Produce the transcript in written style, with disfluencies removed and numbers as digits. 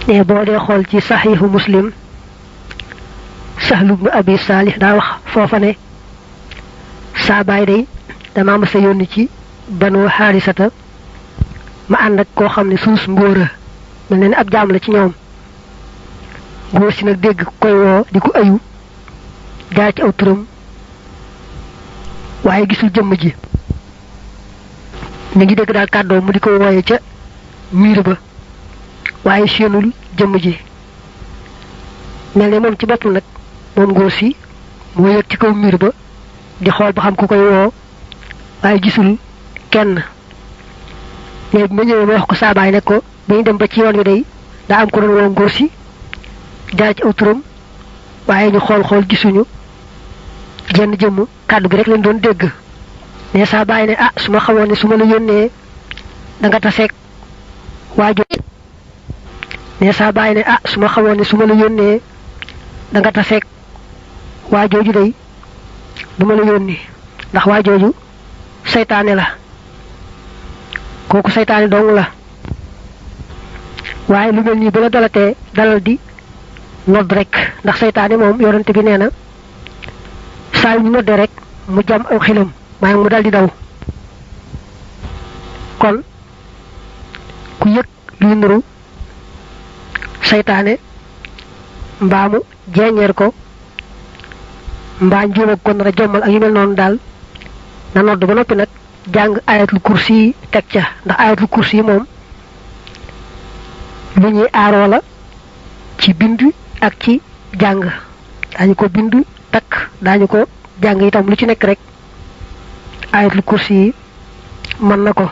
ne boo dee xool ci saxiixu muslim Sahlu ibn Abi Salih daa wax foofa ne saa baay day dama mas a yónni ci Banu Xaarisata ma ànd ak koo xam ne suus mbóora mel ne ab jaam la ci ñoom góor si nag dégg koy woo di ko ayu jaar ci aw turam waaye gisul jëmm ji mi ngi dégg daal kàddoo mu di ko wooye ca miir ba waaye séenul jëmm ji mel ne moom ci boppam nag moom ngóor si moo yëg ci kaw miir ba di xool ba xam ku koy woo waaye gisul kenn léegi ma ñëwee ma wax ko saabaay ne ko ba ñu dem ba ci yoon wi day daa am ko doon woo ngóor si jaar ci aw turam waaye ñu xool gisuñu jenn jëmm kàddu gi rek lañ doon dégg ne saabaay ne ah su ma xamoon ne su ma la yónnee da nga taseeg waajo ne saabaay ne ah su ma xamoon ne su ma la yónnee da nga taseeg waajooju day du ma la yónni ndax waajooju saytaane la kooku saytaane dong la waaye lu mel nii bu la dalatee dalal di nodd rek ndax saytaane moom yorante bi nee na saa yu ñu noddee rek mu jam aw xilam maa ngi mu dal di daw kon ku yëg luy nuru saytaane mbaamu jeeñeer ko mbaa njuum ak ko nar a jommal ak yu mel noonu daal na nodd ba noppi nag jàng ayatul kursi yi teg ca ndax ayatul kursi yi moom lu ñuy aaroo la ci bind ak ci jàng daañu ko bind takk daañu ko jàng itam lu ci nekk rek ayatul kursi yi mën na ko